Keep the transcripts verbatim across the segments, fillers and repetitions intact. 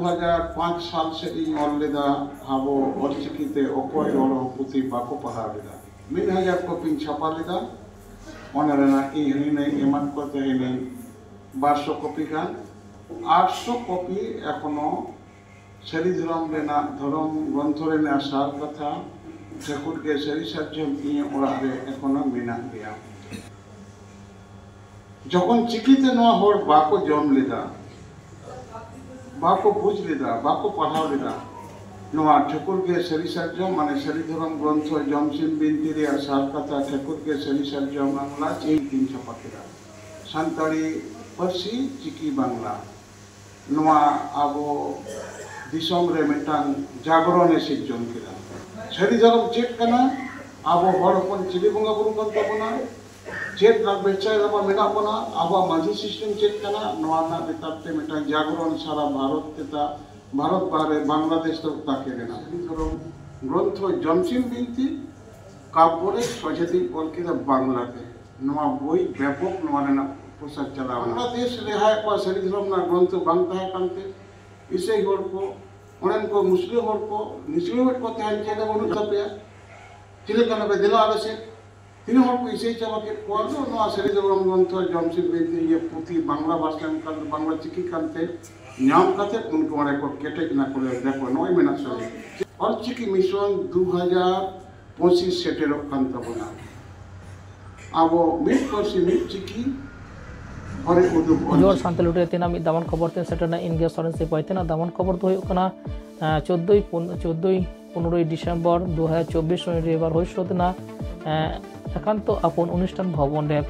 ᱫᱩ ᱦᱟᱡᱟᱨ ᱯᱟᱸᱪ ᱥᱟᱞ ᱥᱮᱫ ᱤᱧ ᱚᱞ ᱞᱮᱫᱟ, ᱟᱵᱚ ᱚᱞᱪᱤᱠᱤ ᱛᱮ ᱚᱠᱚᱭ ᱦᱚᱲ ᱦᱚᱸ ᱯᱩᱛᱷᱤ ᱵᱟᱠᱚ ᱯᱟᱲᱦᱟᱣ ᱞᱮᱫᱟ᱾ ᱢᱤᱫ ᱦᱟᱡᱟᱨ ᱠᱚᱯᱤᱧ ᱪᱷᱟᱯᱟ ᱞᱮᱫᱟ᱾ ᱚᱱᱟ ᱨᱮᱱᱟᱜ ᱤᱧ ᱦᱤᱱᱟᱹᱧ ᱮᱢᱟᱫ ᱠᱚ ᱛᱟᱦᱮᱱᱟᱹᱧ ᱵᱟᱨᱥᱚ ᱠᱚᱯᱤ ᱜᱟᱱ᱾ ᱟᱴᱥᱚ ᱠᱚᱯᱤ ᱮᱠᱷᱚᱱᱚ ᱥᱟᱹᱨᱤ ᱫᱷᱚᱨᱚᱢ ᱨᱮᱱᱟᱜ, ᱫᱷᱚᱨᱚᱢ ᱜᱨᱚᱱᱛᱷᱚ ᱨᱮᱱᱟᱜ ᱥᱟᱨ ᱠᱟᱛᱷᱟ ᱴᱷᱟᱹᱠᱩᱨ ᱜᱮ ᱥᱟᱹᱨᱤ ᱥᱟᱨᱡᱚᱢ ᱤᱧᱟᱹᱜ ᱚᱲᱟᱜ ᱨᱮ ᱮᱠᱷᱚᱱᱚ ᱢᱮᱱᱟᱜ ᱜᱮᱭᱟ᱾ ᱡᱚᱠᱷᱚᱱ ᱪᱤᱠᱤᱛᱮ ᱱᱚᱣᱟ ᱦᱚᱲ ᱵᱟᱠᱚ ᱡᱚᱢ ᱞᱮᱫᱟ, ᱵᱟᱠᱚ ᱵᱩᱡᱽ ᱞᱮᱫᱟ, ᱵᱟᱠᱚ ᱯᱟᱲᱦᱟᱣ ᱞᱮᱫᱟ, ᱱᱚᱣᱟ ᱴᱷᱟᱹᱠᱩᱨ ᱜᱮ ᱥᱟᱹᱨᱤ ᱥᱟᱨᱡᱚᱢ, ᱢᱟᱱᱮ ᱥᱟᱹᱨᱤ ᱫᱷᱚᱨᱚᱢ ᱜᱨᱚᱱᱛᱷᱚ ᱡᱚᱢᱥᱤᱢ ᱵᱤᱱᱛᱤ ᱨᱮᱭᱟᱜ ᱥᱟᱨ ᱠᱟᱛᱷᱟ ᱴᱷᱟᱹᱠᱩᱨ ᱜᱮ ᱥᱟᱹᱨᱤ ᱥᱟᱨᱡᱚᱢ ᱵᱟᱝᱞᱟ ᱪᱤᱠᱤ ᱛᱤᱧ ᱪᱷᱟᱯᱟ ᱠᱮᱫᱟ᱾ ᱥᱟᱱᱛᱟᱲᱤ ᱯᱟᱹᱨᱥᱤ ᱪᱤᱠᱤ ᱵᱟᱝᱞᱟ, ᱱᱚᱣᱟ ᱟᱵᱚ ᱫᱤᱥᱚᱢ ᱨᱮ ᱢᱤᱫᱴᱟᱝ ᱡᱟᱜᱽᱨᱚᱱᱮ ᱥᱤᱨᱡᱚᱱ ᱠᱮᱫᱟ᱾ ᱥᱟᱹᱨᱤ ᱫᱷᱚᱨᱚᱢ ᱪᱮᱫ ᱠᱟᱱᱟ? ᱟᱵᱚ ᱦᱚᱲ ᱦᱚᱯᱚᱱ ᱪᱤᱞᱤ ᱵᱚᱸᱜᱟ ᱵᱩᱨᱩ ᱠᱟᱱ ᱛᱟᱵᱚᱱᱟ? ᱪᱮᱫ ᱨᱟᱜᱽ ᱵᱮᱵᱽᱥᱟᱭ ᱨᱮᱵᱚᱱ ᱢᱮᱱᱟᱜ ᱵᱚᱱᱟ? ᱟᱵᱚᱣᱟᱜ ᱢᱟᱹᱡᱷᱤ ᱥᱤᱥᱴᱮᱢ ᱪᱮᱫ ᱠᱟᱱᱟ? ᱱᱚᱣᱟ ᱨᱮᱱᱟᱜ ᱵᱮᱯᱟᱨ ᱛᱮ ᱢᱤᱫᱴᱟᱝ ᱡᱟᱜᱽᱨᱚᱱ ᱥᱟᱨᱟ ᱵᱷᱟᱨᱚᱛ ᱛᱮ ᱛᱟ-, ᱵᱷᱟᱨᱚᱛ ᱵᱟᱦᱨᱮ ᱵᱟᱝᱞᱟᱫᱮᱥ ᱫᱚ ᱛᱟᱠᱮ ᱞᱮᱱᱟ᱾ ᱥᱟᱹᱨᱤ ᱫᱷᱚᱨᱚᱢ ᱜᱨᱚᱱᱛᱷᱚ ᱡᱚᱢᱥᱤᱢ ᱵᱤᱱᱛᱤ ᱠᱟᱵᱽᱵᱚ ᱨᱮ ᱥᱚᱡᱷᱮ ᱛᱤᱧ ᱚᱞ ᱠᱮᱫᱟ ᱵᱟᱝᱞᱟᱛᱮ᱾ ᱱᱚᱣᱟ ᱵᱳᱭ ᱵᱮᱯᱚᱠ ᱱᱚᱣᱟ ᱨᱮᱱᱟᱜ ᱯᱨᱚᱥᱟᱨ ᱪᱟᱞᱟᱣ ᱮᱱᱟ᱾ ᱵᱟᱝᱞᱟᱫᱮᱥ ᱨᱮᱦᱟᱭ ᱠᱚᱣᱟᱜ ᱥᱟᱹᱨᱤ ᱫᱷᱚᱨᱚᱢ ᱨᱮᱱᱟᱜ ᱜᱨᱚᱱᱛᱷᱚ ᱵᱟᱝ ᱛᱟᱦᱮᱸ ᱠᱟᱱᱛᱮ ᱤᱥᱟᱹᱭ ᱦᱚᱲ ᱠᱚ, ᱚᱸᱰᱮᱱ ᱠᱚ ᱢᱩᱥᱞᱟᱹ ᱦᱚᱲ ᱠᱚ, ᱱᱤᱥᱲᱟᱹᱣᱮᱫ ᱠᱚ ᱛᱟᱦᱮᱱ, ᱪᱮᱫ ᱦᱚᱸ ᱵᱟᱹᱱᱩᱜ ᱛᱟᱯᱮᱭᱟ, ᱪᱤᱞᱤ ᱠᱟᱱᱟ ᱯᱮ, ᱫᱮᱞᱟ ᱟᱞᱮ ᱥᱮᱫ᱾ ᱛᱤᱱᱟᱹᱜ ᱦᱚᱲ ᱠᱚ ᱤᱥᱟᱹᱭ ᱪᱟᱵᱟ ᱠᱮᱫ ᱠᱚᱣᱟ᱾ ᱟᱫᱚ ᱱᱚᱣᱟ ᱥᱟᱹᱨᱤ ᱫᱷᱚᱨᱚᱢ ᱜᱨᱚᱱᱛᱷᱚ ᱡᱚᱢᱥᱤᱢ ᱵᱤᱱᱛᱤ ᱤᱭᱟᱹ ᱯᱩᱛᱷᱤ ᱵᱟᱝᱞᱟ ᱵᱷᱟᱨᱥᱟᱱ ᱠᱟᱱ, ᱵᱟᱝᱞᱟ ᱪᱤᱠᱤ ᱠᱟᱱᱛᱮ ᱧᱟᱢ ᱠᱟᱛᱮ ᱩᱱᱠᱩ ᱚᱸᱰᱮ ᱠᱚ ᱠᱮᱴᱮᱡ ᱮᱱᱟ ᱠᱚ, ᱞᱟᱹᱭ ᱫᱟᱠᱚ ᱱᱚᱜᱼᱚᱭ ᱢᱮᱱᱟᱜ ᱛᱟᱵᱚᱱᱟ᱾ ᱚᱞᱪᱤᱠᱤ ᱢᱤᱥᱚᱱ ᱫᱩ ᱦᱟᱡᱟᱨ ᱯᱚᱸᱪᱤᱥ ᱥᱮᱴᱮᱨᱚᱜ ᱠᱟᱱ ᱛᱟᱵᱚᱱᱟ᱾ ᱟᱵᱚ ᱢᱤᱫ ᱯᱟᱹᱨᱥᱤ ᱢᱤᱫ ᱪᱤᱠᱤ ᱦᱚᱨᱮ ᱩᱫᱩᱜ ᱚᱞ ᱡᱚᱦᱟᱨ ᱪᱤᱠᱤ᱾ ᱥᱟᱱᱛᱟᱲ ᱞᱩᱴᱤᱭᱟᱹ, ᱛᱮᱱᱟᱜ ᱢᱤᱫ ᱫᱟᱢᱟᱱ ᱠᱷᱚᱵᱚᱨ ᱛᱮ ᱥᱮᱴᱮᱨ ᱮᱱᱟ ᱤᱧ ᱜᱮ ᱥᱚᱨᱮᱱ ᱥᱤᱯᱟᱹᱦᱤ᱾ ᱛᱮᱱᱟᱜ ᱫᱟᱢᱟᱱ ᱠᱷᱚᱵᱚᱨ ᱫᱚ ᱦᱩᱭᱩᱜ ᱠᱟᱱᱟ, ᱮᱸ, ᱪᱳᱫᱽᱫᱳᱭ ᱯᱩᱱ-, ᱪᱳᱫᱽᱫᱳᱭ ᱯᱚᱱᱨᱚᱭ ᱰᱤᱥᱮᱢᱵᱚᱨ ᱫᱩ ᱦᱟᱡᱟᱨ ᱪᱚᱵᱵᱤᱥ ᱨᱚᱵᱤᱵᱟᱨ ᱦᱩᱭ ᱥᱟᱹᱛ ᱮᱱᱟ, ᱮᱸ, ᱮᱠᱟᱱᱛᱚ ᱟᱯᱚᱱ ᱚᱱᱩᱥᱴᱷᱟᱱ ᱵᱷᱚᱵᱚᱱ ᱨᱮ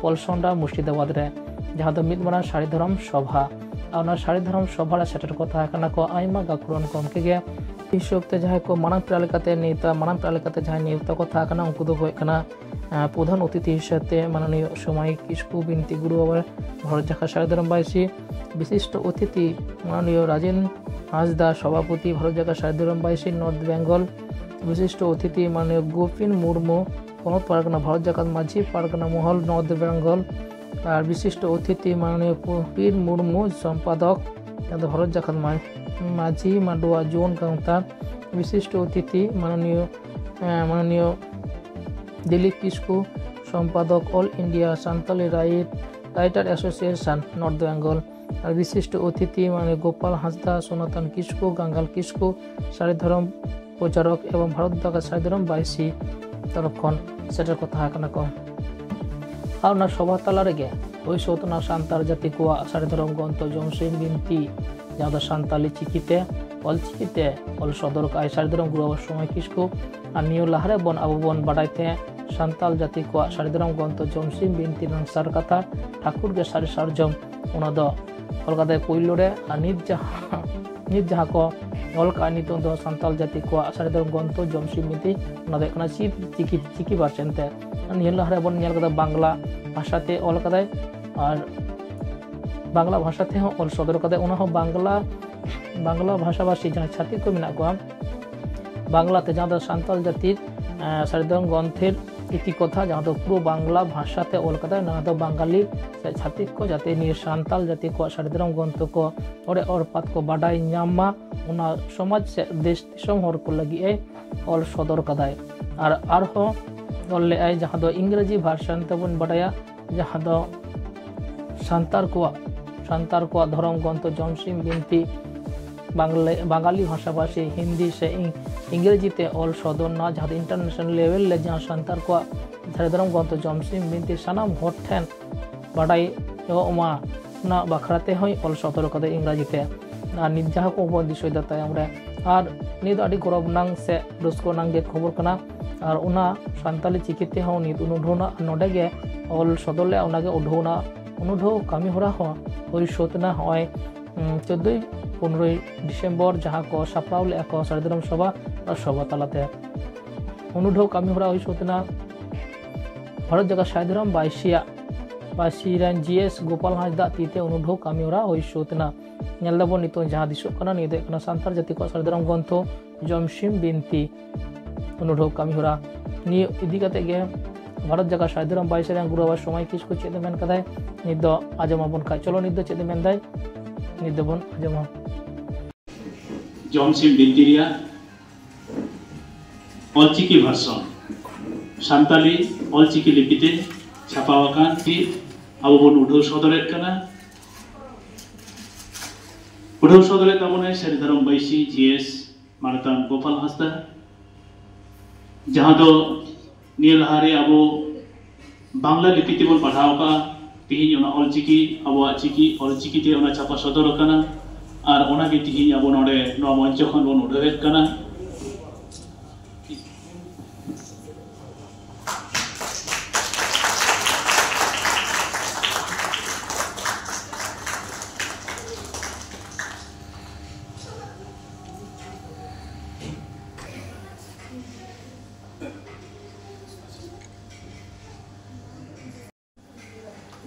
ᱯᱚᱞᱥᱚᱱᱰᱟ ᱢᱩᱨᱥᱤᱫᱟᱵᱟᱫᱽ ᱨᱮ, ᱡᱟᱦᱟᱸ ᱫᱚ ᱢᱤᱫ ᱢᱟᱨᱟᱝ ᱥᱟᱹᱨᱤ ᱫᱷᱚᱨᱚᱢ ᱥᱚᱵᱷᱟ᱾ ᱟᱨ ᱚᱱᱟ ᱥᱟᱹᱨᱤ ᱫᱷᱚᱨᱚᱢ ᱥᱚᱵᱷᱟ ᱨᱮ ᱥᱮᱴᱮᱨ ᱠᱚ ᱛᱟᱦᱮᱸ ᱠᱟᱱᱟ ᱠᱚ ᱟᱭᱢᱟ ᱜᱟᱹᱠᱷᱩᱲᱟᱱ ᱜᱚᱢᱠᱮ ᱜᱮ᱾ ᱦᱤᱥᱟᱹᱵ ᱛᱮ ᱡᱟᱦᱟᱸᱭ ᱠᱚ ᱢᱟᱨᱟᱝ ᱯᱮᱲᱟ ᱞᱮᱠᱟᱛᱮ ᱱᱮᱣᱛᱟ, ᱢᱟᱨᱟᱝ ᱯᱮᱲᱟ ᱞᱮᱠᱟᱛᱮ ᱡᱟᱦᱟᱸᱭ ᱱᱮᱣᱛᱟ ᱠᱚ ᱛᱟᱦᱮᱸ ᱠᱟᱱᱟ, ᱩᱱᱠᱩ ᱫᱚ ᱦᱩᱭᱩᱜ ᱠᱟᱱᱟ, ᱮᱸ, ᱯᱨᱚᱫᱷᱟᱱ ᱚᱛᱤᱛᱷᱤ ᱦᱤᱥᱟᱹᱵ ᱛᱮ ᱢᱟᱱᱚᱱᱤᱭᱚ ᱥᱚᱢᱟᱭ ᱠᱤᱥᱠᱩ, ᱵᱤᱱᱛᱤ ᱜᱩᱨᱩ ᱵᱟᱵᱟ, ᱵᱷᱟᱨᱚᱛ ᱡᱟᱠᱟᱛ ᱥᱟᱹᱨᱤ ᱫᱷᱚᱨᱚᱢ ᱵᱟᱭᱥᱤ, ᱵᱤᱥᱤᱥᱴᱚ ᱚᱛᱤᱛᱷᱤ ᱢᱟᱱᱚᱱᱤᱭᱚ ᱨᱟᱡᱮᱱ ᱦᱟᱸᱥᱫᱟ, ᱥᱚᱵᱷᱟᱯᱚᱛᱤ, ᱵᱷᱟᱨᱚᱛ ᱡᱟᱠᱟᱛ ᱥᱟᱹᱨᱤ ᱫᱷᱚᱨᱚᱢ ᱵᱟᱭᱥᱤ, ᱱᱚᱨᱛᱷ ᱵᱮᱝᱜᱚᱞ, ᱵᱤᱥᱤᱥᱴᱚ ᱚᱛᱤᱛᱷᱤ ᱢᱟᱱᱚᱱᱤᱭᱚ ᱜᱳᱯᱤᱱ ᱢᱩᱨᱢᱩ, ᱯᱚᱱᱚᱛ ᱯᱟᱨᱜᱟᱱᱟ, ᱵᱷᱟᱨᱚᱛ ᱡᱟᱠᱟᱛ ᱢᱟᱹᱡᱷᱤ ᱯᱟᱨᱜᱟᱱᱟ ᱢᱚᱦᱚᱞ, ᱱᱚᱨᱛᱷ ᱵᱮᱝᱜᱚᱞ, ᱟᱨ ᱵᱤᱥᱤᱥᱴᱚ ᱚᱛᱤᱛᱷᱤ ᱢᱟᱱᱚᱱᱤᱭᱚ ᱯᱩ-, ᱯᱤᱨ ᱢᱩᱨᱢᱩ, ᱥᱚᱢᱯᱟᱫᱚᱠ, ᱡᱟᱦᱟᱸ ᱫᱚ ᱵᱷᱟᱨᱚᱛ ᱡᱟᱠᱟᱛ ᱢᱟ-, ᱢᱟᱹᱡᱷᱤ ᱢᱟᱰᱣᱟ ᱡᱩᱣᱟᱹᱱ ᱜᱟᱶᱛᱟ ᱵᱤᱥᱤᱥᱴᱚ ᱚᱛᱤᱛᱷᱤ ᱢᱟᱱᱚᱱᱤᱭᱚ, ᱮᱸ, ᱢᱟᱱᱚᱱᱤᱭᱚ ᱫᱤᱞᱤᱯ ᱠᱤᱥᱠᱩ, ᱥᱚᱢᱯᱟᱫᱚᱠ All India Santali Writer Association North Bengal, ᱟᱨ ᱵᱤᱥᱤᱥᱴᱚ ᱚᱛᱤᱛᱷᱤ ᱢᱟᱱᱚᱱᱤᱭᱚ ᱜᱳᱯᱟᱞ ᱦᱟᱸᱥᱫᱟ, ᱥᱚᱱᱟᱛᱚᱱ ᱠᱤᱥᱠᱩ, ᱜᱟᱝᱜᱟᱞ ᱠᱤᱥᱠᱩ, ᱥᱟᱹᱨᱤ ᱫᱷᱚᱨᱚᱢ ᱯᱨᱚᱪᱟᱨᱚᱠ ᱮᱵᱚᱝ ᱵᱷᱟᱨᱚᱛ ᱡᱟᱠᱟᱛ ᱥᱟᱹᱨᱤ ᱫᱷᱚᱨᱚᱢ ᱵᱟᱭᱥᱤ ᱛᱚᱨᱚᱯ ᱠᱷᱚᱱ ᱥᱮᱴᱮᱨ ᱠᱚ ᱛᱟᱦᱮᱸ ᱠᱟᱱᱟ ᱠᱚ᱾ ᱟᱨ ᱚᱱᱟ ᱥᱚᱵᱷᱟ ᱛᱟᱞᱟ ᱨᱮᱜᱮ ᱦᱩᱭ ᱥᱟᱹᱛ ᱮᱱᱟ ᱥᱟᱱᱛᱟᱲ ᱡᱟᱹᱛᱤ ᱠᱚᱣᱟᱜ ᱥᱟᱹᱨᱤ ᱫᱷᱚᱨᱚᱢ ᱜᱨᱚᱱᱛᱷᱚ ᱡᱚᱢᱥᱤᱢ ᱵᱤᱱᱛᱤ, ᱡᱟᱦᱟᱸ ᱫᱚ ᱥᱟᱱᱛᱟᱞᱤ ᱪᱤᱠᱤᱛᱮ, ᱚᱞ ᱪᱤᱠᱤᱛᱮ ᱚᱞ ᱥᱚᱫᱚᱨ ᱠᱟᱜᱼᱟᱭ ᱥᱟᱹᱨᱤ ᱫᱷᱚᱨᱚᱢ ᱜᱩᱨᱩ ᱵᱟᱵᱟ ᱥᱚᱢᱟᱭ ᱠᱤᱥᱠᱩ᱾ ᱟᱨ ᱱᱤᱭᱟᱹ ᱞᱟᱦᱟᱨᱮ ᱵᱚᱱ, ᱟᱵᱚ ᱵᱚᱱ ᱵᱟᱰᱟᱭ ᱛᱟᱦᱮᱸᱫ ᱥᱟᱱᱛᱟᱲ ᱡᱟᱹᱛᱤ ᱠᱚᱣᱟᱜ ᱥᱟᱹᱨᱤ ᱫᱷᱚᱨᱚᱢ ᱜᱨᱚᱱᱛᱷᱚ ᱡᱚᱢᱥᱤᱢ ᱵᱤᱱᱛᱤ ᱨᱮᱱᱟᱜ ᱥᱟᱨ ᱠᱟᱛᱷᱟ ᱴᱷᱟᱹᱠᱩᱨ ᱜᱮ ᱥᱟᱹᱨᱤ ᱥᱟᱨᱡᱚᱢ, ᱚᱱᱟ ᱫᱚ ᱚᱞ ᱠᱟᱫᱟᱭ ᱯᱳᱭᱞᱳ ᱨᱮ᱾ ᱟᱨ ᱱᱤᱛ ᱡᱟᱦᱟᱸ, ᱱᱤᱛ ᱡᱟᱦᱟᱸ ᱠᱚ ᱚᱞ ᱠᱟᱜᱼᱟ, ᱱᱤᱛᱚᱜ ᱫᱚ ᱥᱟᱱᱛᱟᱲ ᱡᱟᱹᱛᱤ ᱠᱚᱣᱟᱜ ᱥᱟᱹᱨᱤ ᱫᱷᱚᱨᱚᱢ ᱜᱨᱚᱱᱛᱷᱚ ᱡᱚᱢᱥᱤᱢ ᱵᱤᱱᱛᱤ, ᱚᱱᱟ ᱫᱚ ᱦᱩᱭᱩᱜ ᱠᱟᱱᱟ ᱪᱤ-, ᱪᱤᱠᱤ, ᱪᱤᱠᱤ version ᱛᱮ᱾ ᱟᱨ ᱱᱤᱭᱟᱹ ᱞᱟᱦᱟ ᱨᱮ ᱵᱚᱱ ᱧᱮᱞ ᱠᱟᱫᱟ ᱵᱟᱝᱞᱟ ᱵᱷᱟᱥᱟ ᱛᱮ ᱚᱞ ᱠᱟᱫᱟᱭ, ᱟᱨ ᱵᱟᱝᱞᱟ ᱵᱷᱟᱥᱟ ᱛᱮᱦᱚᱸ ᱚᱞ ᱥᱚᱫᱚᱨ ᱠᱟᱫᱟᱭ᱾ ᱚᱱᱟ ᱦᱚᱸ ᱵᱟᱝᱞᱟ, ᱵᱟᱝᱞᱟ ᱵᱷᱟᱥᱟᱵᱷᱟᱥᱤ ᱡᱟᱦᱟᱸ ᱪᱷᱟᱹᱛᱤᱠ ᱠᱚ ᱢᱮᱱᱟᱜ ᱠᱚᱣᱟ, ᱵᱟᱝᱞᱟ ᱛᱮ, ᱡᱟᱦᱟᱸ ᱫᱚ ᱥᱟᱱᱛᱟᱲ ᱡᱟᱹᱛᱤ, ᱮᱸ, ᱥᱟᱹᱨᱤ ᱫᱷᱚᱨᱚᱢ ᱜᱨᱚᱱᱛᱷᱮᱨ ᱤᱛᱤ ᱠᱚᱛᱷᱟ, ᱡᱟᱦᱟᱸ ᱫᱚ ᱯᱩᱨᱟᱹ ᱵᱟᱝᱞᱟ ᱵᱷᱟᱥᱟ ᱛᱮ ᱚᱞ ᱠᱟᱫᱟᱭ, ᱱᱚᱣᱟ ᱫᱚ ᱵᱟᱝᱜᱟᱞᱤ ᱥᱮ ᱪᱷᱟᱹᱛᱤᱠ ᱠᱚ ᱡᱟᱛᱮ ᱱᱤᱭᱟᱹ ᱥᱟᱱᱛᱟᱲ ᱡᱟᱹᱛᱤ ᱠᱚᱣᱟᱜ ᱥᱟᱹᱨᱤ ᱫᱷᱚᱨᱚᱢ ᱜᱨᱚᱱᱛᱷᱚ ᱠᱚ ᱚᱲᱮ ᱚᱨᱯᱟᱛ ᱠᱚ ᱵᱟᱰᱟᱭ ᱧᱟᱢ ᱢᱟ, ᱚᱱᱟ ᱥᱚᱢᱟᱡᱽ ᱥᱮ ᱫᱮᱥ ᱫᱤᱥᱚᱢ ᱦᱚᱲ ᱠᱚ ᱞᱟᱹᱜᱤᱫ ᱮ ᱚᱞ ᱥᱚᱫᱚᱨ ᱠᱟᱫᱟᱭ᱾ ᱟᱨ ᱟᱨᱦᱚᱸ ᱚᱞ ᱞᱮᱜᱼᱟᱭ, ᱡᱟᱦᱟᱸ ᱫᱚ ᱤᱝᱨᱮᱡᱤ version ᱛᱮᱵᱚᱱ ᱵᱟᱰᱟᱭᱟ, ᱡᱟᱦᱟᱸ ᱫᱚ ᱥᱟᱱᱛᱟᱲ ᱠᱚᱣᱟᱜ, ᱥᱟᱱᱛᱟᱲ ᱠᱚᱣᱟᱜ ᱫᱷᱚᱨᱚᱢ ᱜᱨᱚᱱᱛᱷᱚ ᱡᱚᱢᱥᱤᱢ ᱵᱤᱱᱛᱤ ᱵᱟᱝᱞᱟ-, ᱵᱟᱝᱜᱟᱞᱤ ᱵᱷᱟᱥᱟᱵᱷᱟᱥᱤ ᱦᱤᱱᱫᱤ ᱥᱮ ᱤᱝ-, ᱤᱝᱨᱮᱡᱤ ᱛᱮ ᱚᱞ ᱥᱚᱫᱚᱨ ᱱᱟ, ᱡᱟᱦᱟᱸ ᱫᱚ international level ᱨᱮ ᱡᱟᱦᱟᱸ ᱥᱟᱱᱛᱟᱲ ᱠᱚᱣᱟᱜ ᱥᱟᱹᱨᱤ ᱫᱷᱚᱨᱚᱢ ᱜᱨᱚᱱᱛᱷᱚ ᱡᱚᱢᱥᱤᱢ ᱵᱤᱱᱛᱤ ᱥᱟᱱᱟᱢ ᱦᱚᱲ ᱴᱷᱮᱱ ᱵᱟᱰᱟᱭᱚᱜ ᱢᱟ, ᱚᱱᱟ ᱵᱟᱠᱷᱨᱟ ᱛᱮᱦᱚᱸᱭ ᱚᱞ ᱥᱚᱫᱚᱨ ᱠᱟᱫᱟ ᱤᱝᱨᱟᱡᱤ ᱛᱮ᱾ ᱟᱨ ᱱᱤᱛ ᱡᱟᱦᱟᱸ ᱠᱚ ᱵᱚᱱ ᱫᱤᱥᱟᱹᱭᱮᱫᱟ ᱛᱟᱭᱚᱢ ᱨᱮ, ᱟᱨ ᱱᱤᱭᱟᱹ ᱫᱚ ᱟᱹᱰᱤ ᱜᱚᱨᱚᱵᱽ ᱟᱱᱟᱝ ᱥᱮ ᱨᱟᱹᱥᱠᱟᱹ ᱟᱱᱟᱝ ᱜᱮ ᱠᱷᱚᱵᱚᱨ ᱠᱟᱱᱟ᱾ ᱟᱨ ᱚᱱᱟ ᱥᱟᱱᱛᱟᱞᱤ ᱪᱤᱠᱤ ᱛᱮᱦᱚᱸ ᱱᱤᱛ ᱩᱱᱩᱰᱷᱟᱹᱣ ᱮᱱᱟ, ᱱᱚᱰᱮ ᱜᱮ ᱚᱞ ᱥᱚᱫᱚᱨ ᱞᱮᱫᱼᱟ, ᱚᱱᱟ ᱜᱮ ᱩᱰᱷᱟᱹᱣ ᱮᱱᱟ᱾ ᱩᱱᱩᱰᱷᱟᱹᱣ ᱠᱟᱹᱢᱤ ᱦᱚᱨᱟ ᱦᱚᱸ ᱦᱩᱭ ᱥᱟᱹᱛ ᱮᱱᱟ ᱱᱚᱜᱼᱚᱭ, ᱩᱸ, ᱪᱳᱫᱽᱫᱳᱭ ᱯᱚᱱᱨᱚᱭ ᱰᱤᱥᱮᱢᱵᱚᱨ, ᱡᱟᱦᱟᱸ ᱠᱚ ᱥᱟᱯᱲᱟᱣ ᱞᱮᱫᱼᱟ ᱠᱚ ᱥᱟᱹᱨᱤ ᱫᱷᱚᱨᱚᱢ ᱥᱚᱵᱷᱟ ᱟᱨ ᱥᱚᱵᱷᱟ ᱛᱟᱞᱟᱛᱮ᱾ ᱩᱱᱩᱰᱷᱟᱹᱣ ᱠᱟᱹᱢᱤ ᱦᱚᱨᱟ ᱦᱩᱭ ᱥᱟᱹᱛ ᱮᱱᱟ᱾ ᱵᱷᱟᱨᱚᱛ ᱡᱟᱠᱟᱛ ᱥᱟᱹᱨᱤ ᱫᱷᱚᱨᱚᱢ ᱵᱟᱭᱥᱤᱭᱟᱜ, ᱵᱟᱭᱥᱤ ᱨᱮᱱ ᱡᱤ ᱮᱥ ᱜᱳᱯᱟᱞ ᱦᱟᱸᱥᱫᱟᱜ ᱛᱤ ᱛᱮ ᱩᱱᱩᱰᱷᱟᱹᱣ ᱠᱟᱹᱢᱤ ᱦᱚᱨᱟ ᱦᱩᱭ ᱥᱟᱹᱛ ᱮᱱᱟ᱾ ᱧᱮᱞ ᱫᱟᱵᱚᱱ ᱱᱤᱛᱚᱜ ᱡᱟᱦᱟᱸ ᱫᱤᱥᱚᱜ ᱠᱟᱱᱟ, ᱱᱤᱭᱟᱹ ᱫᱚ ᱦᱩᱭᱩᱜ ᱠᱟᱱᱟ ᱥᱟᱱᱛᱟᱲ ᱡᱟᱹᱛᱤ ᱠᱚᱣᱟᱜ ᱥᱟᱹᱨᱤ ᱫᱷᱚᱨᱚᱢ ᱜᱨᱚᱱᱛᱷᱚ ᱡᱚᱢᱥᱤᱢ ᱵᱤᱱᱛᱤ, ᱩᱱᱩᱰᱷᱟᱹᱣ ᱠᱟᱹᱢᱤ ᱦᱚᱨᱟ᱾ ᱱᱤᱭᱟᱹ ᱤᱫᱤ ᱠᱟᱛᱮ ᱜᱮ ᱵᱷᱟᱨᱚᱛ ᱡᱟᱠᱟᱛ ᱥᱟᱹᱨᱤ ᱫᱷᱚᱨᱚᱢ ᱵᱟᱭᱥᱤ ᱨᱮᱱ ᱜᱩᱨᱩ ᱵᱟᱵᱟ ᱥᱚᱢᱟᱭ ᱠᱤᱥᱠᱩ ᱪᱮᱫ ᱮ ᱢᱮᱱ ᱠᱟᱫᱟᱭ, ᱱᱤᱛ ᱫᱚ ᱟᱸᱡᱚᱢ ᱟᱵᱚᱱ ᱠᱷᱟᱡ᱾ ᱪᱚᱞᱚ, ᱱᱤᱛ ᱫᱚ ᱪᱮᱫ ᱮ ᱢᱮᱱᱫᱟᱭ? ᱱᱤᱛ ᱫᱚᱵᱚᱱ ᱟᱸᱡᱚᱢᱟ᱾ ᱡᱚᱢᱥᱤᱢ ᱵᱤᱱᱛᱤ ᱨᱮᱭᱟᱜ ᱚᱞᱪᱤᱠᱤ ᱵᱷᱟᱨᱥᱚᱱ ᱥᱟᱱᱛᱟᱞᱤ ᱚᱞᱪᱤᱠᱤ ᱞᱤᱯᱤᱛᱮ ᱪᱷᱟᱯᱟᱣ ᱟᱠᱟᱱ ᱛᱮ ᱟᱵᱚ ᱵᱚᱱ ᱩᱰᱷᱟᱹᱣ ᱥᱚᱫᱚᱨᱮᱫ ᱠᱟᱱᱟ᱾ ᱩᱰᱷᱟᱹᱣ ᱥᱚᱫᱚᱨᱮᱫ ᱛᱟᱵᱚᱱᱟᱭ ᱥᱟᱹᱨᱤ ᱫᱷᱚᱨᱚᱢ ᱵᱟᱹᱭᱥᱤ ᱡᱤ ᱮᱥ ᱢᱟᱱᱚᱛᱟᱱ ᱜᱳᱯᱟᱞ ᱦᱟᱸᱥᱫᱟ, ᱡᱟᱦᱟᱸ ᱫᱚ ᱱᱤᱭᱟᱹ ᱞᱟᱦᱟᱨᱮ ᱟᱵᱚ ᱵᱟᱝᱞᱟ ᱞᱤᱯᱤ ᱛᱮᱵᱚᱱ ᱯᱟᱲᱦᱟᱣ ᱟᱠᱟᱫᱼᱟ᱾ ᱛᱤᱦᱤᱧ ᱚᱱᱟ ᱚᱞᱪᱤᱠᱤ, ᱟᱵᱚᱣᱟᱜ ᱪᱤᱠᱤ, ᱚᱞᱪᱤᱠᱤ ᱛᱮ ᱚᱱᱟ ᱪᱷᱟᱯᱟ ᱥᱚᱫᱚᱨ ᱟᱠᱟᱱᱟ᱾ ᱟᱨ ᱚᱱᱟᱜᱮ ᱛᱤᱦᱤᱧ ᱟᱵᱚ ᱱᱚᱰᱮ ᱱᱚᱣᱟ ᱢᱚᱧᱪᱚ ᱠᱷᱚᱱ ᱵᱚᱱ ᱩᱰᱷᱟᱹᱣᱮᱫ ᱠᱟᱱᱟ᱾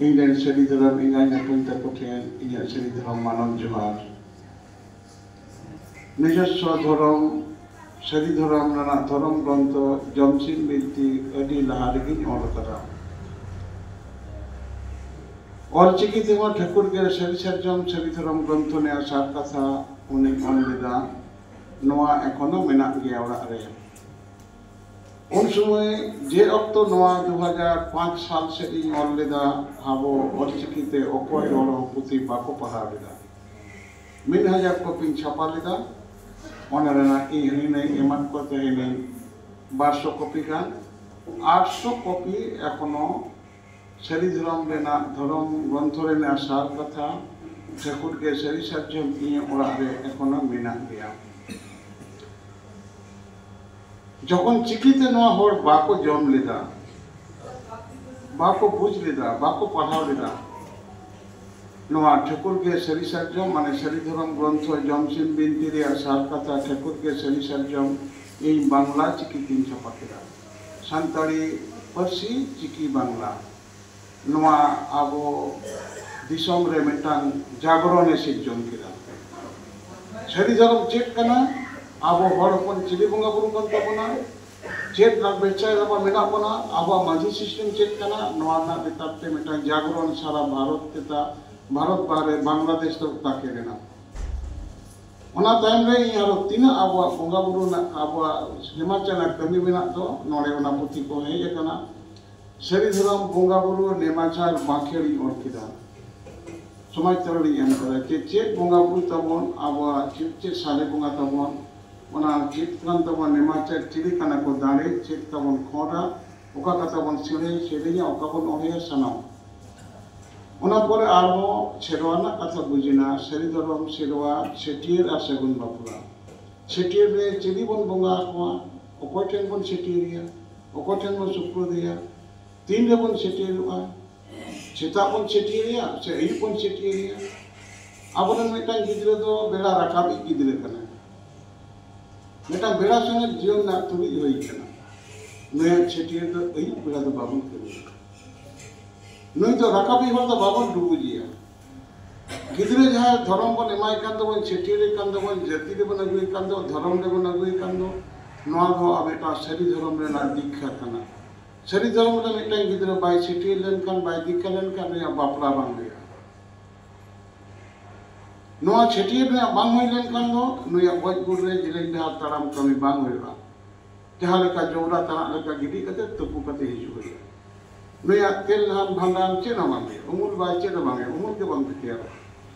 ᱤᱧ ᱨᱮᱱ ᱥᱟᱹᱨᱤ ᱫᱷᱚᱨᱚᱢ ᱮᱸᱜᱟᱧ ᱟᱯᱟᱧ ᱛᱟᱠᱚ ᱴᱷᱮᱱ ᱤᱧᱟᱹᱜ ᱥᱟᱹᱨᱤ ᱫᱷᱚᱨᱚᱢ ᱢᱟᱱᱚᱛ ᱡᱚᱦᱟᱨ᱾ ᱱᱤᱡᱚᱥᱥᱚ ᱫᱷᱚᱨᱚᱢ, ᱥᱟᱹᱨᱤ ᱫᱷᱚᱨᱚᱢ ᱨᱮᱱᱟᱜ ᱫᱷᱚᱨᱚᱢ ᱜᱨᱚᱱᱛᱷᱚ ᱡᱚᱢᱥᱤᱢ ᱵᱤᱱᱛᱤ ᱟᱹᱰᱤ ᱞᱟᱦᱟ ᱨᱮᱜᱮᱧ ᱚᱞ ᱟᱠᱟᱫᱟ᱾ ᱚᱞᱪᱤᱠᱤ ᱛᱮᱢᱟ ᱴᱷᱟᱹᱠᱩᱨ ᱜᱮ ᱥᱟᱹᱨᱤ ᱥᱟᱨᱡᱚᱢ ᱥᱟᱹᱨᱤ ᱫᱷᱚᱨᱚᱢ ᱜᱨᱚᱱᱛᱷᱚ ᱨᱮᱭᱟᱜ ᱥᱟᱨ ᱠᱟᱛᱷᱟ ᱩᱱᱤᱧ ᱚᱞ ᱞᱮᱫᱟ᱾ ᱱᱚᱣᱟ ᱮᱠᱷᱚᱱᱳ ᱢᱮᱱᱟᱜ ᱜᱮᱭᱟ ᱚᱲᱟᱜ ᱨᱮ᱾ ᱩᱱ ᱥᱚᱢᱚᱭ ᱡᱮ ᱚᱠᱛᱚ ᱱᱚᱣᱟ ᱫᱩ ᱦᱟᱡᱟᱨ ᱯᱟᱸᱪ ᱥᱟᱞ ᱥᱮᱫ ᱤᱧ ᱚᱞ ᱞᱮᱫᱟ, ᱟᱵᱚ ᱚᱞᱪᱤᱠᱤ ᱛᱮ ᱚᱠᱚᱭ ᱦᱚᱲ ᱦᱚᱸ ᱯᱩᱛᱷᱤ ᱵᱟᱠᱚ ᱯᱟᱲᱦᱟᱣ ᱞᱮᱫᱟ᱾ ᱢᱤᱫ ᱦᱟᱡᱟᱨ ᱠᱚᱯᱤᱧ ᱪᱷᱟᱯᱟ ᱞᱮᱫᱟ᱾ ᱚᱱᱟ ᱨᱮᱱᱟᱜ ᱤᱧ ᱦᱟᱹᱱᱤ ᱱᱟᱹᱭ ᱮᱢᱟᱫ ᱠᱚ ᱛᱟᱦᱮᱱᱟᱹᱧ ᱵᱟᱨᱥᱚ ᱠᱚᱯᱤ ᱜᱟᱱ᱾ ᱟᱴᱥᱚ ᱠᱚᱯᱤ ᱮᱠᱷᱚᱱᱳ ᱥᱟᱹᱨᱤ ᱫᱷᱚᱨᱚᱢ ᱨᱮᱱᱟᱜ, ᱫᱷᱚᱨᱚᱢ ᱜᱨᱚᱱᱛᱷᱚ ᱨᱮᱱᱟᱜ ᱥᱟᱨ ᱠᱟᱛᱷᱟ ᱴᱷᱟᱹᱠᱩᱨ ᱜᱮ ᱥᱟᱹᱨᱤ ᱥᱟᱨᱡᱚᱢ ᱤᱧᱟᱹᱜ ᱚᱲᱟᱜ ᱨᱮ ᱮᱠᱷᱚᱱᱳ ᱢᱮᱱᱟᱜ ᱜᱮᱭᱟ᱾ ᱡᱚᱠᱷᱚᱱ ᱪᱤᱠᱤᱛᱮ ᱱᱚᱣᱟ ᱦᱚᱲ ᱵᱟᱠᱚ ᱡᱚᱢ ᱞᱮᱫᱟ, ᱵᱟᱠᱚ ᱵᱩᱡᱽ ᱞᱮᱫᱟ, ᱵᱟᱠᱚ ᱯᱟᱲᱦᱟᱣ ᱞᱮᱫᱟ, ᱱᱚᱣᱟ ᱴᱷᱟᱹᱠᱩᱨ ᱜᱮ ᱥᱟᱹᱨᱤ ᱥᱟᱨᱡᱚᱢ, ᱢᱟᱱᱮ ᱥᱟᱹᱨᱤ ᱫᱷᱚᱨᱚᱢ ᱜᱨᱚᱱᱛᱷᱚ ᱡᱚᱢᱥᱤᱢ ᱵᱤᱱᱛᱤ ᱨᱮᱭᱟᱜ ᱥᱟᱨ ᱠᱟᱛᱷᱟ ᱴᱷᱟᱹᱠᱩᱨ ᱜᱮ ᱥᱟᱹᱨᱤ ᱥᱟᱨᱡᱚᱢ ᱤᱧ ᱵᱟᱝᱞᱟ ᱪᱤᱠᱤᱛᱮᱧ ᱪᱷᱟᱯᱟ ᱠᱮᱫᱟ᱾ ᱥᱟᱱᱛᱟᱲᱤ ᱯᱟᱹᱨᱥᱤ ᱪᱤᱠᱤ ᱵᱟᱝᱞᱟ᱾ ᱱᱚᱣᱟ ᱟᱵᱚ ᱫᱤᱥᱚᱢ ᱨᱮ ᱢᱤᱫᱴᱟᱝ ᱡᱟᱜᱽᱨᱚᱱᱮ ᱥᱤᱨᱡᱚᱱ ᱠᱮᱫᱟ᱾ ᱥᱟᱹᱨᱤ ᱫᱷᱚᱨᱚᱢ ᱪᱮᱫ ᱠᱟᱱᱟ? ᱟᱵᱚ ᱦᱚᱲ ᱦᱚᱯᱚᱱ ᱪᱤᱞᱤ ᱵᱚᱸᱜᱟ ᱵᱩᱨᱩ ᱠᱟᱱ ᱛᱟᱵᱚᱱᱟ? ᱪᱮᱫ ᱨᱮᱱᱟᱜ ᱵᱮᱵᱽᱥᱟ ᱨᱮ ᱟᱵᱚ ᱢᱮᱱᱟᱜ ᱵᱚᱱᱟ? ᱟᱵᱚᱣᱟᱜ ᱢᱟᱹᱡᱷᱤ ᱥᱤᱥᱴᱮᱢ ᱪᱮᱫ ᱠᱟᱱᱟ? ᱱᱚᱣᱟ ᱨᱮᱱᱟᱜ ᱵᱮᱯᱟᱨ ᱛᱮ ᱢᱤᱫᱴᱟᱝ ᱡᱟᱜᱽᱨᱚᱱ ᱥᱟᱨᱟ ᱵᱷᱟᱨᱚᱛ ᱛᱮᱫᱟ ᱵᱷᱟᱨᱚᱛ ᱵᱟᱦᱨᱮ ᱵᱟᱝᱞᱟᱫᱮᱥ ᱫᱚ ᱛᱟᱠᱮ ᱞᱮᱱᱟ᱾ ᱚᱱᱟ ᱛᱟᱭᱚᱢ ᱨᱮ ᱤᱧ ᱟᱨᱚ ᱛᱤᱱᱟᱹᱜ ᱟᱵᱚᱣᱟᱜ ᱵᱚᱸᱜᱟ ᱵᱩᱨᱩ ᱨᱮᱱᱟᱜ, ᱟᱵᱚᱣᱟᱜ ᱱᱮᱢᱟᱪᱟᱨ ᱨᱮᱱᱟᱜ ᱠᱟᱹᱢᱤ ᱢᱮᱱᱟᱜ ᱫᱚ, ᱱᱚᱰᱮ ᱚᱱᱟ ᱯᱩᱛᱷᱤ ᱠᱚ ᱦᱮᱡ ᱟᱠᱟᱱᱟ᱾ ᱥᱟᱹᱨᱤ ᱫᱷᱚᱨᱚᱢ ᱵᱚᱸᱜᱟ ᱵᱩᱨᱩ ᱱᱮᱢᱟᱪᱟᱨ ᱵᱟᱸᱠᱷᱮᱲ ᱤᱧ ᱚᱞ ᱠᱮᱫᱟ᱾ ᱥᱚᱢᱟᱡᱽ ᱛᱟᱞᱟ ᱨᱤᱧ ᱮᱢ ᱠᱟᱫᱟ ᱡᱮ ᱪᱮᱫ ᱵᱚᱸᱜᱟ ᱵᱩᱨᱩ ᱛᱟᱵᱚᱱ, ᱟᱵᱚᱣᱟᱜ ᱪᱮᱫ ᱪᱮᱫ ᱥᱟᱞᱮ ᱵᱚᱸᱜᱟ ᱛᱟᱵᱚᱱ, ᱚᱱᱟ ᱪᱮᱫ ᱠᱟᱱ ᱛᱟᱵᱚᱱ ᱱᱮᱢᱟᱪᱟᱨ, ᱪᱤᱞᱤ ᱠᱟᱱᱟ ᱠᱚ ᱫᱟᱲᱮ, ᱪᱮᱫ ᱛᱟᱵᱚᱱ ᱠᱷᱚᱸᱰᱟ, ᱚᱠᱟ ᱠᱟᱛᱷᱟ ᱵᱚᱱ ᱥᱮᱨᱮᱧ, ᱥᱮᱨᱮᱧᱟ, ᱚᱠᱟ ᱵᱚᱱ ᱚᱬᱦᱮᱭᱟ, ᱥᱟᱱᱟᱢ᱾ ᱚᱱᱟ ᱯᱚᱨᱮ ᱟᱨᱦᱚᱸ ᱥᱮᱨᱣᱟ ᱨᱮᱱᱟᱜ ᱠᱟᱛᱷᱟ ᱵᱩᱡᱽ ᱮᱱᱟ, ᱥᱟᱹᱨᱤ ᱫᱷᱚᱨᱚᱢ, ᱥᱮᱨᱣᱟ, ᱪᱷᱟᱹᱴᱭᱟᱹᱨ ᱟᱨ ᱥᱟᱹᱜᱩᱱ ᱵᱟᱯᱞᱟ᱾ ᱪᱷᱟᱹᱴᱭᱟᱹᱨ ᱨᱮ ᱪᱤᱞᱤ ᱵᱚᱱ ᱵᱚᱸᱜᱟ ᱟᱠᱚᱣᱟ, ᱚᱠᱚᱭ ᱴᱷᱮᱱ ᱵᱚᱱ ᱪᱷᱟᱹᱴᱭᱟᱹᱨᱮᱭᱟ, ᱚᱠᱚᱭ ᱴᱷᱮᱱ ᱵᱚᱱ ᱥᱩᱯᱨᱩᱫᱮᱭᱟ, ᱛᱤᱱ ᱨᱮᱵᱚᱱ ᱪᱷᱟᱹᱴᱭᱟᱹᱨᱚᱜᱼᱟ, ᱥᱮᱛᱟᱜ ᱵᱚᱱ ᱪᱷᱟᱹᱴᱭᱟᱹᱨᱮᱭᱟ ᱥᱮ ᱟᱹᱭᱩᱵ ᱵᱚᱱ ᱪᱷᱟᱹᱴᱭᱟᱹᱨᱮᱭᱟ? ᱟᱵᱚᱨᱮᱱ ᱢᱤᱫᱴᱟᱝ ᱜᱤᱫᱽᱨᱟᱹ ᱫᱚ ᱵᱮᱲᱟ ᱨᱟᱠᱟᱵᱤᱡ ᱜᱤᱫᱽᱨᱟᱹ ᱠᱟᱱᱟᱭ᱾ ᱢᱤᱫᱴᱟᱝ ᱵᱮᱲᱟ ᱥᱚᱸᱜᱮ ᱡᱤᱭᱚᱱ ᱨᱮᱱᱟᱜ ᱛᱩᱞᱩᱡ ᱦᱩᱭ ᱠᱟᱱᱟ᱾ ᱱᱩᱭᱟᱜ ᱪᱷᱟᱹᱴᱭᱟᱹᱨ ᱫᱚ ᱟᱹᱭᱩᱵ ᱵᱮᱲᱟ ᱫᱚ ᱵᱟᱵᱚᱱ ᱠᱟᱹᱢᱤᱭᱟ᱾ ᱱᱩᱭ ᱫᱚ ᱨᱟᱠᱟᱵᱤᱡ ᱦᱚᱲ ᱫᱚ ᱵᱟᱵᱚᱱ ᱰᱩᱵᱩᱡᱮᱭᱟ᱾ ᱜᱤᱫᱽᱨᱟᱹ ᱡᱟᱦᱟᱸᱭ ᱫᱷᱚᱨᱚᱢ ᱵᱚᱱ ᱮᱢᱟᱭ ᱠᱟᱱ ᱫᱚᱵᱚᱱ, ᱪᱷᱟᱹᱴᱭᱟᱹᱨᱮ ᱠᱟᱱ ᱫᱚᱵᱚᱱ, ᱡᱟᱹᱛᱤ ᱨᱮᱵᱚᱱ ᱟᱹᱜᱩᱭᱮ ᱠᱟᱱ ᱫᱚ, ᱫᱷᱚᱨᱚᱢ ᱨᱮᱵᱚᱱ ᱟᱹᱜᱩᱭᱮ ᱠᱟᱱ ᱫᱚ, ᱱᱚᱣᱟ ᱫᱚ ᱟᱵᱚ ᱢᱤᱫᱴᱟᱝ ᱥᱟᱹᱨᱤ ᱫᱷᱚᱨᱚᱢ ᱨᱮᱱᱟᱜ ᱫᱤᱠᱠᱷᱟ ᱠᱟᱱᱟ᱾ ᱥᱟᱹᱨᱤ ᱫᱷᱚᱨᱚᱢ ᱨᱮ ᱢᱤᱫᱴᱟᱝ ᱜᱤᱫᱽᱨᱟᱹ ᱵᱟᱭ ᱪᱷᱟᱹᱴᱭᱟᱹᱨ ᱞᱮᱱᱠᱷᱟᱱ, ᱵᱟᱭ ᱫᱤᱠᱠᱷᱟ ᱞᱮᱱᱠᱷᱟᱱ, ᱱᱩᱭᱟᱜ ᱵᱟᱯᱞᱟ ᱵᱟᱝ ᱦᱩᱭᱩᱜᱼᱟ᱾ ᱱᱚᱣᱟ ᱪᱷᱟᱹᱴᱭᱟᱹᱨ ᱨᱮᱭᱟᱜ ᱵᱟᱝ ᱦᱩᱭ ᱞᱮᱱᱠᱷᱟᱱ ᱫᱚ ᱱᱩᱭᱟᱜ ᱜᱚᱡ ᱜᱩᱨ ᱨᱮ ᱡᱮᱞᱮᱧ ᱰᱟᱦᱟᱨ ᱛᱟᱲᱟᱢ ᱠᱟᱹᱢᱤ ᱵᱟᱝ ᱦᱩᱭᱩᱜᱼᱟ᱾ ᱡᱟᱦᱟᱸ ᱞᱮᱠᱟ ᱡᱚᱵᱽᱨᱟ ᱛᱟᱱᱟᱜ ᱞᱮᱠᱟ ᱜᱤᱰᱤ ᱠᱟᱛᱮ ᱛᱩᱯᱩ ᱠᱟᱛᱮ ᱦᱤᱡᱩᱜ ᱦᱩᱭᱩᱜᱼᱟ᱾ ᱱᱩᱭᱟᱜ ᱛᱮᱞ ᱞᱟᱦᱟᱱ ᱵᱷᱟᱸᱰᱟᱱ ᱪᱮᱫ ᱦᱚᱸ ᱵᱟᱝ ᱦᱩᱭᱩᱜᱼᱟ, ᱩᱢᱩᱞ ᱵᱟᱭ ᱪᱮᱫ ᱦᱚᱸ ᱵᱟᱝ ᱦᱩᱭᱩᱜᱼᱟ, ᱩᱢᱩᱞ ᱜᱮ ᱵᱟᱝ ᱛᱮᱭᱟᱨᱚᱜᱼᱟ᱾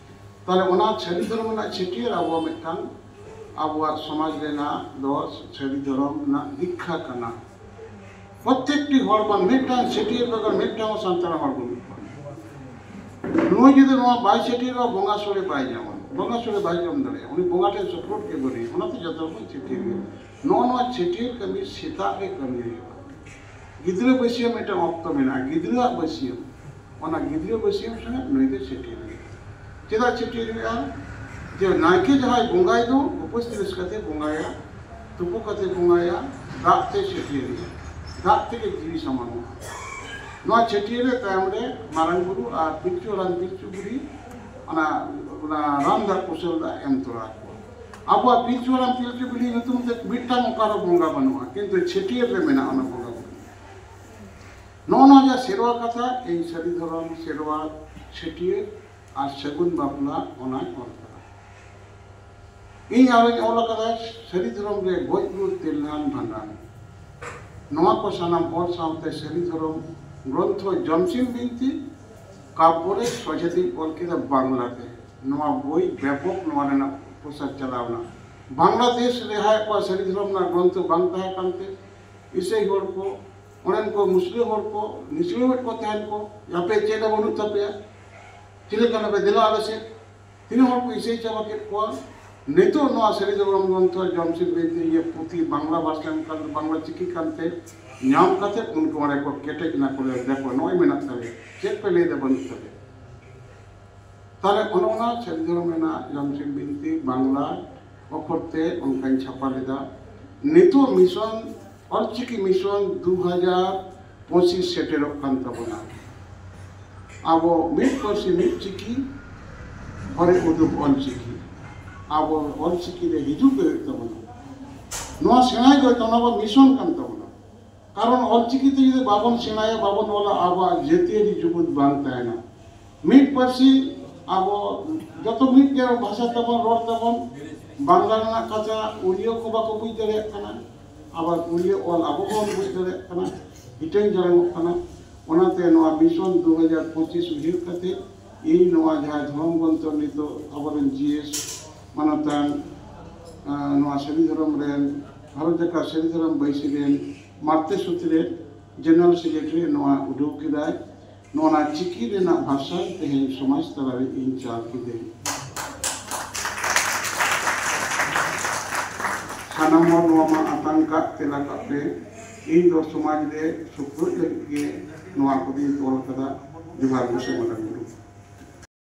ᱛᱟᱦᱞᱮ ᱚᱱᱟ ᱥᱟᱹᱨᱤ ᱫᱷᱚᱨᱚᱢ ᱨᱮᱱᱟᱜ ᱪᱷᱟᱹᱴᱭᱟᱹᱨ ᱟᱵᱚᱣᱟᱜ ᱢᱤᱫᱴᱟᱝ, ᱟᱵᱚᱣᱟᱜ ᱥᱚᱢᱟᱡᱽ ᱨᱮᱱᱟᱜ ᱫᱚ ᱥᱟᱹᱨᱤ ᱫᱷᱚᱨᱚᱢ ᱨᱮᱱᱟᱜ ᱫᱤᱠᱠᱷᱟ ᱠᱟᱱᱟ᱾ ᱯᱨᱚᱛᱮᱠᱴᱤ ᱦᱚᱲ ᱵᱟᱝ, ᱢᱤᱫᱴᱟᱝ ᱪᱷᱟᱹᱴᱭᱟᱹᱨ ᱵᱮᱜᱚᱨ ᱢᱤᱫᱴᱟᱝ ᱦᱚᱸ ᱥᱟᱱᱛᱟᱲ ᱦᱚᱲ ᱵᱟᱹᱱᱩᱜ ᱠᱚᱣᱟ᱾ ᱱᱩᱭ ᱡᱩᱫᱤ ᱱᱚᱣᱟ ᱵᱟᱭ ᱪᱷᱟᱹᱴᱭᱟᱹᱨᱚᱜᱼᱟ, ᱵᱚᱸᱜᱟ ᱥᱚᱲᱮ ᱵᱟᱭ ᱧᱟᱢᱟ, ᱵᱚᱸᱜᱟ ᱥᱚᱲᱮ ᱵᱟᱭ ᱡᱚᱢ ᱫᱟᱲᱮᱭᱟᱜᱼᱟ, ᱩᱱᱤ ᱵᱚᱸᱜᱟ ᱴᱷᱮᱱ ᱥᱚᱯᱚᱦᱚᱫ ᱜᱮ ᱵᱟᱹᱱᱩᱜᱼᱟ᱾ ᱚᱱᱟᱛᱮ ᱡᱚᱛᱚ ᱦᱚᱲ ᱵᱚᱱ ᱪᱷᱟᱹᱴᱭᱟᱹᱨ ᱜᱮᱭᱟ᱾ ᱱᱚᱜᱼᱚ ᱱᱚᱣᱟ ᱪᱷᱟᱹᱴᱭᱟᱹᱨ ᱠᱟᱹᱢᱤ ᱥᱮᱛᱟᱜ ᱨᱮ ᱠᱟᱹᱢᱤ ᱦᱩᱭᱩᱜᱼᱟ᱾ ᱜᱤᱫᱽᱨᱟᱹ ᱵᱟᱹᱥᱭᱟᱹᱢ ᱢᱤᱫᱴᱟᱝ ᱚᱠᱛᱚ ᱢᱮᱱᱟᱜᱼᱟ, ᱜᱤᱫᱽᱨᱟᱹᱣᱟᱜ ᱵᱟᱹᱥᱭᱟᱹᱢ, ᱚᱱᱟ ᱜᱤᱫᱽᱨᱟᱹ ᱵᱟᱹᱥᱭᱟᱹᱢ ᱥᱚᱸᱜᱮ ᱱᱩᱭ ᱫᱚ ᱪᱷᱟᱹᱴᱭᱟᱹᱨ ᱦᱩᱭᱩᱜᱼᱟ᱾ ᱪᱮᱫᱟᱜ ᱪᱷᱟᱹᱴᱭᱟᱹᱨ ᱦᱩᱭᱩᱜᱼᱟ? ᱡᱮ ᱱᱟᱭᱠᱮ ᱡᱟᱦᱟᱸᱭ ᱵᱚᱸᱜᱟᱭ ᱫᱚ ᱩᱯᱟᱹᱥ ᱛᱤᱨᱤᱥ ᱠᱟᱛᱮ ᱵᱚᱸᱜᱟᱭᱟ, ᱛᱩᱯᱩ ᱠᱟᱛᱮ ᱵᱚᱸᱜᱟᱭᱟ, ᱫᱟᱜ ᱛᱮ ᱪᱷᱟᱹᱴᱭᱟᱹᱨ ᱦᱩᱭᱩᱜᱼᱟ, ᱫᱟᱜ ᱛᱮᱜᱮ ᱡᱤᱣᱤ ᱥᱟᱢᱟᱝᱚᱜᱼᱟ᱾ ᱱᱚᱣᱟ ᱪᱷᱟᱹᱴᱭᱟᱹᱨ ᱨᱮ ᱛᱟᱭᱚᱢ ᱨᱮ ᱢᱟᱨᱟᱝ ᱵᱩᱨᱩ ᱟᱨ ᱯᱤᱞᱪᱩ ᱦᱟᱲᱟᱢ ᱯᱤᱞᱪᱩ ᱵᱩᱲᱦᱤ ᱚᱱᱟ, ᱚᱱᱟ ᱨᱟᱱ ᱫᱟᱜ ᱠᱩᱥᱟᱹᱞ ᱫᱟᱜ ᱮᱢ ᱛᱚᱨᱟ ᱟᱠᱚᱣᱟ᱾ ᱟᱵᱚᱣᱟᱜ ᱯᱤᱞᱪᱩ ᱦᱟᱲᱟᱢ ᱯᱤᱞᱪᱩ ᱵᱩᱲᱦᱤ ᱧᱩᱛᱩᱢ ᱛᱮ ᱢᱤᱫᱴᱟᱝ ᱚᱠᱟ ᱨᱮ ᱵᱚᱸᱜᱟ ᱵᱟᱹᱱᱩᱜᱼᱟ, ᱠᱤᱱᱛᱩ ᱪᱷᱟᱹᱴᱭᱟᱹᱨ ᱨᱮ ᱢᱮᱱᱟᱜᱼᱟ ᱚᱱᱟ ᱵᱚᱸᱜᱟ ᱵᱩᱨᱩ᱾ ᱱᱚᱜᱼᱚ ᱱᱚᱣᱟ ᱡᱟᱦᱟᱸ ᱥᱮᱨᱣᱟ ᱠᱟᱛᱷᱟ, ᱤᱧ ᱥᱟᱹᱨᱤ ᱫᱷᱚᱨᱚᱢ ᱥᱮᱨᱣᱟ ᱪᱷᱟᱹᱴᱭᱟᱹᱨ ᱟᱨ ᱥᱟᱹᱜᱩᱱ ᱵᱟᱯᱞᱟ ᱚᱱᱟᱧ ᱚᱞ ᱠᱟᱫᱟ᱾ ᱤᱧ ᱟᱨᱚᱧ ᱚᱞ ᱟᱠᱟᱫᱟ ᱥᱟᱹᱨᱤ ᱫᱷᱚᱨᱚᱢ ᱨᱮ ᱜᱚᱡ ᱜᱩᱨ ᱛᱮᱞᱦᱟᱱ ᱵᱷᱟᱸᱰᱟᱱ᱾ ᱱᱚᱣᱟ ᱠᱚ ᱥᱟᱱᱟᱢ ᱚᱞ ᱥᱟᱶᱛᱮ ᱥᱟᱹᱨᱤ ᱫᱷᱚᱨᱚᱢ ᱜᱨᱚᱱᱛᱷᱚ ᱡᱚᱢᱥᱤᱢ ᱵᱤᱱᱛᱤ ᱠᱟᱵᱽᱵᱚ ᱨᱮ ᱥᱚᱡᱷᱮᱛᱮᱧ ᱚᱞ ᱠᱮᱫᱟ ᱵᱟᱝᱞᱟᱛᱮ᱾ ᱱᱚᱣᱟ ᱵᱳᱭ ᱵᱮᱯᱚᱠ ᱱᱚᱣᱟ ᱨᱮᱱᱟᱜ ᱯᱨᱚᱥᱟᱨ ᱪᱟᱞᱟᱣ ᱮᱱᱟ᱾ ᱵᱟᱝᱞᱟᱫᱮᱥ ᱨᱮᱦᱟᱭ ᱠᱚᱣᱟ ᱥᱟᱹᱨᱤ ᱫᱷᱚᱨᱚᱢ ᱨᱮᱱᱟᱜ ᱜᱨᱚᱱᱛᱷᱚ ᱵᱟᱝ ᱛᱟᱦᱮᱸ ᱠᱟᱱᱛᱮ ᱤᱥᱟᱹᱭ ᱦᱚᱲ ᱠᱚ, ᱚᱸᱰᱮᱱ ᱠᱚ ᱢᱩᱥᱞᱟᱹ ᱦᱚᱲ ᱠᱚ, ᱱᱤᱥᱲᱟᱹᱣᱮᱫ ᱠᱚ ᱛᱟᱦᱮᱱ ᱠᱚ, ᱟᱯᱮ ᱪᱮᱫ ᱦᱚᱸ ᱵᱟᱹᱱᱩᱜ ᱛᱟᱯᱮᱭᱟ, ᱪᱮᱫ ᱞᱮᱠᱟ ᱱᱟᱯᱮ ᱫᱮᱞᱟ ᱟᱞᱮ ᱥᱮᱫ᱾ ᱛᱤᱱᱟᱹᱜ ᱦᱚᱲ ᱠᱚ ᱤᱥᱟᱹᱭ ᱪᱟᱵᱟ ᱠᱮᱫ ᱠᱚᱣᱟ᱾ ᱱᱤᱛᱚᱜ ᱱᱚᱣᱟ ᱥᱟᱹᱨᱤ ᱫᱷᱚᱨᱚᱢ ᱜᱨᱚᱱᱛᱷᱚ ᱡᱚᱢᱥᱤᱢ ᱵᱤᱱᱛᱤ ᱤᱭᱟᱹ ᱯᱩᱛᱷᱤ ᱵᱟᱝᱞᱟ ᱵᱷᱟᱨᱥᱟᱱ ᱠᱟᱱ, ᱵᱟᱝᱞᱟ ᱪᱤᱠᱤ ᱠᱟᱱᱛᱮ ᱧᱟᱢ ᱠᱟᱛᱮ ᱩᱱᱠᱩ ᱚᱸᱰᱮ ᱠᱚ ᱠᱮᱴᱮᱡ ᱮᱱᱟ ᱠᱚ, ᱞᱟᱹᱭ ᱫᱟᱠᱚ ᱱᱚᱜᱼᱚᱭ ᱢᱮᱱᱟᱜ ᱛᱟᱞᱮᱭᱟ, ᱪᱮᱫ ᱯᱮ ᱞᱟᱹᱭ ᱫᱟ ᱵᱟᱹᱱᱩᱜ ᱛᱟᱞᱮᱭᱟ᱾ ᱛᱟᱦᱞᱮ ᱚᱱᱮ ᱚᱱᱟ ᱥᱟᱹᱨᱤ ᱫᱷᱚᱨᱚᱢ ᱨᱮᱱᱟᱜ ᱡᱚᱢᱥᱤᱢ ᱵᱤᱱᱛᱤ ᱵᱟᱝᱞᱟ ᱚᱠᱷᱚᱨ ᱛᱮ ᱚᱱᱠᱟᱧ ᱪᱷᱟᱯᱟ ᱞᱮᱫᱟ᱾ ᱱᱤᱛᱚᱜ ᱢᱤᱥᱚᱱ, ᱚᱞᱪᱤᱠᱤ ᱢᱤᱥᱚᱱ ᱫᱩ ᱦᱟᱡᱟᱨ ᱯᱚᱸᱪᱤᱥ ᱥᱮᱴᱮᱨᱚᱜ ᱠᱟᱱ ᱛᱟᱵᱚᱱᱟ᱾ ᱟᱵᱚ ᱢᱤᱫ ᱯᱟᱹᱨᱥᱤ ᱢᱤᱫ ᱪᱤᱠᱤ ᱦᱚᱨᱮ ᱩᱫᱩᱜ ᱚᱞᱪᱤᱠᱤ᱾ ᱟᱵᱚ ᱚᱞᱪᱤᱠᱤ ᱨᱮ ᱦᱤᱡᱩᱜ ᱜᱮ ᱦᱩᱭᱩᱜ ᱛᱟᱵᱚᱱᱟ᱾ ᱱᱚᱣᱟ ᱥᱮᱬᱟᱭ ᱫᱚ ᱱᱚᱣᱟ ᱢᱤᱥᱚᱱ ᱠᱟᱱ ᱛᱟᱵᱚᱱᱟ᱾ ᱠᱟᱨᱚᱱ ᱚᱞᱪᱤᱠᱤ ᱛᱮ ᱡᱩᱫᱤ ᱵᱟᱵᱚᱱ ᱥᱮᱬᱟᱭᱟ, ᱵᱟᱵᱚᱱ ᱚᱞᱟ, ᱟᱵᱚᱣᱟᱜ ᱡᱟᱹᱛᱤᱭᱟᱹᱨᱤ ᱡᱩᱜᱩᱫ ᱵᱟᱝ ᱛᱟᱦᱮᱱᱟ᱾ ᱢᱤᱫ ᱯᱟᱹᱨᱥᱤ, ᱟᱵᱚ ᱡᱚᱛᱚ ᱢᱤᱫ ᱜᱮ ᱵᱷᱟᱥᱟ ᱛᱟᱵᱚᱱ, ᱨᱚᱲ ᱛᱟᱵᱚᱱ᱾ ᱵᱟᱝᱞᱟ ᱨᱮᱱᱟᱜ ᱠᱟᱛᱷᱟ ᱩᱲᱤᱭᱟᱹ ᱠᱚ ᱵᱟᱠᱚ ᱵᱩᱡᱽ ᱫᱟᱲᱮᱭᱟᱜ ᱠᱟᱱᱟ, ᱟᱵᱟᱨ ᱩᱲᱤᱭᱟᱹ ᱚᱞ ᱟᱵᱚ ᱵᱟᱵᱚᱱ ᱵᱩᱡᱽ ᱫᱟᱲᱮᱭᱟᱜ ᱠᱟᱱᱟ, ᱦᱤᱴᱟᱹᱝ ᱡᱷᱟᱲᱟᱝᱚᱜ ᱠᱟᱱᱟ᱾ ᱚᱱᱟᱛᱮ ᱱᱚᱣᱟ ᱢᱤᱥᱚᱱ ᱫᱩ ᱦᱟᱡᱟᱨ ᱯᱚᱸᱪᱤᱥ ᱩᱭᱦᱟᱹᱨ ᱠᱟᱛᱮ ᱤᱧ ᱱᱚᱣᱟ ᱡᱟᱦᱟᱸ ᱫᱷᱚᱨᱚᱢ ᱜᱨᱚᱱᱛᱷᱚ ᱱᱤᱛᱚᱜ ᱟᱵᱚᱨᱮᱱ ᱡᱤ ᱮᱥ ᱢᱟᱱᱚᱛᱟᱱ, ᱟᱸ, ᱱᱚᱣᱟ ᱥᱟᱹᱨᱤ ᱫᱷᱚᱨᱚᱢ ᱨᱮᱱ, ᱵᱷᱟᱨᱚᱛ ᱡᱟᱠᱟᱛ ᱥᱟᱹᱨᱤ ᱫᱷᱚᱨᱚᱢ ᱵᱟᱹᱭᱥᱤ ᱨᱮᱱ ᱢᱟᱨᱛᱮ ᱥᱩᱛᱨᱮ ᱡᱮᱱᱟᱨᱮᱞ ᱥᱮᱠᱨᱮᱴᱟᱨᱤ ᱱᱚᱣᱟ ᱩᱰᱩᱠ ᱠᱮᱫᱟᱭ᱾ ᱱᱚᱣᱟ ᱪᱤᱠᱤ ᱨᱮᱱᱟᱜ ᱵᱷᱟᱨᱥᱟᱱ ᱛᱮᱦᱮᱧ ᱥᱚᱢᱟᱡᱽ ᱛᱟᱞᱟᱨᱮ ᱤᱧ ᱪᱟᱞ ᱠᱤᱫᱟᱹᱧ᱾ ᱥᱟᱱᱟᱢ ᱦᱚᱲ ᱱᱚᱣᱟ ᱢᱟ ᱟᱛᱟᱝ ᱠᱟᱜ, ᱛᱮᱞᱟ ᱠᱟᱜ ᱯᱮ᱾ ᱤᱧ ᱫᱚ ᱥᱚᱢᱟᱡᱽ ᱨᱮ ᱥᱩᱯᱨᱩᱫ ᱞᱟᱹᱜᱤᱫ ᱜᱮ ᱱᱚᱣᱟ ᱠᱚᱫᱚᱧ ᱛᱚᱞ ᱠᱟᱫᱟ᱾ ᱡᱚᱦᱟᱨ ᱜᱚᱸᱥᱟᱭ ᱢᱟᱨᱟᱝ ᱵᱩᱨᱩ᱾